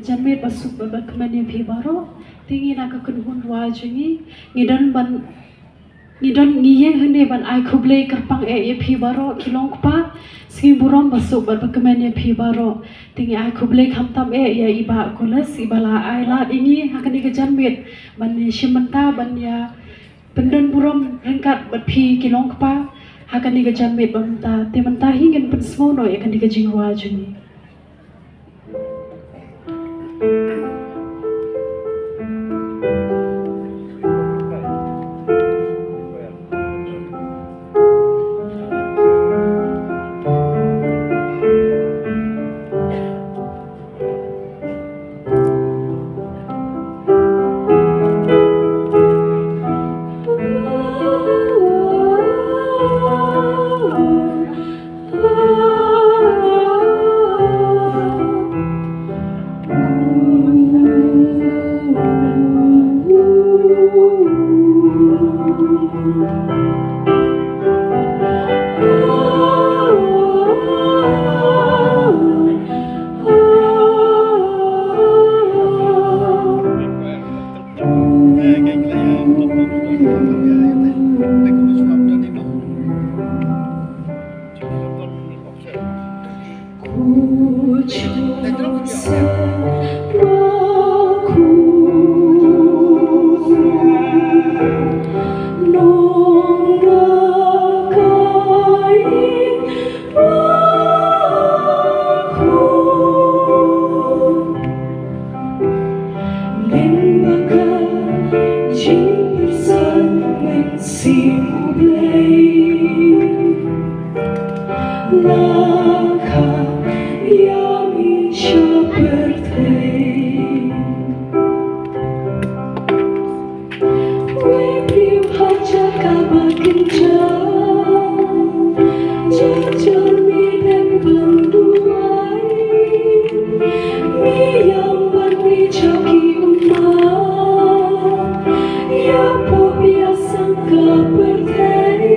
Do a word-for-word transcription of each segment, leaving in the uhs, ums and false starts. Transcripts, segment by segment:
Janmiet basuk bad bakmen ïa phi baroh. Te ngi na ka kynhun Rwa jong ngi, ngi don ban, ngi don, ngi ïeng hangne ban ai khublei kyrpang eh ïa phi baroh ki long kpa. Sngi burom basuk bad bakmen ïa phi baroh. Te ngi ai khublei khamtam eh ïa i Bah Kules, iba la ai lad ïa ngi ha kane ka janmiet ban ïa shim bynta, ban ïa pyndon burom ryngkat bad phi ki long kpa ha kane ka janmiet ba mynta. Te mynta hi ngin pynsngew noh ïa kane ka jingrwai jong ngi. Lem bad ka jingpyrshang mynsiem U Blei, la khang ïa ngi sha pyrthei. Wei briew ha jaka ba kynjah, jajal mi dang ban duwai. Mi ïam ban mi jaka ummat, ïa pop ïa sang ka pyrthei.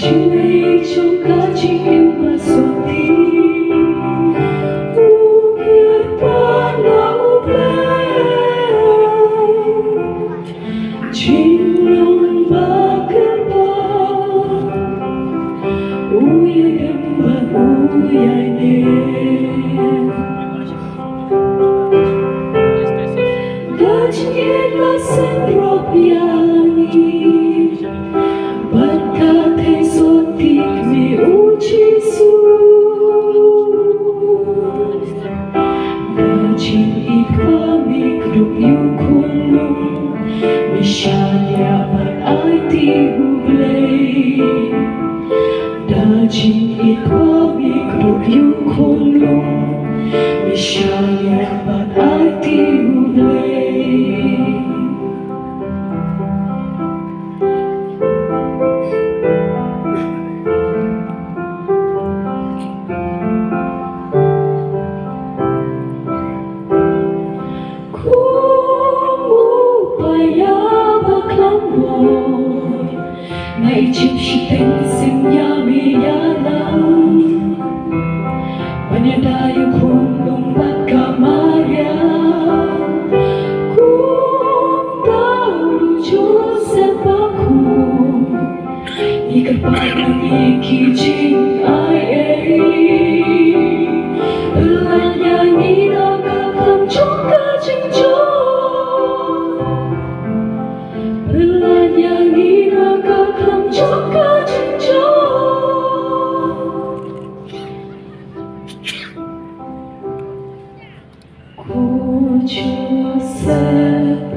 Jingim jong ka jingim ba sotti, u kyrpad na U Blei. Jinglong ba kyrpad, u ïai dem bad u ïai neh. Da jingïeit la seng rop ïa ngi, bad ka thei sotti me U Jisu. Da jingïeit ba me kdup ïa u khunlung, me shaniah bad aiti U Blei. Da jingïeit ba me kdup ïa u khunlung, me shaniah bad aiti U Blei. Kum u paia ba khlaiñ bor, na Ijipt shiteng sien ïa me ïalam. Ban ïada ïa u khunlung bad ka Maria, kumta u Joseph bakhun. Ngi kyrpad na ngi ki jingaiei. Pynlait ïa ngi na ka khlam jong ka jingjop. Pynlait ïa ngi na ka khlam jong ka jingjop. Ko Joseph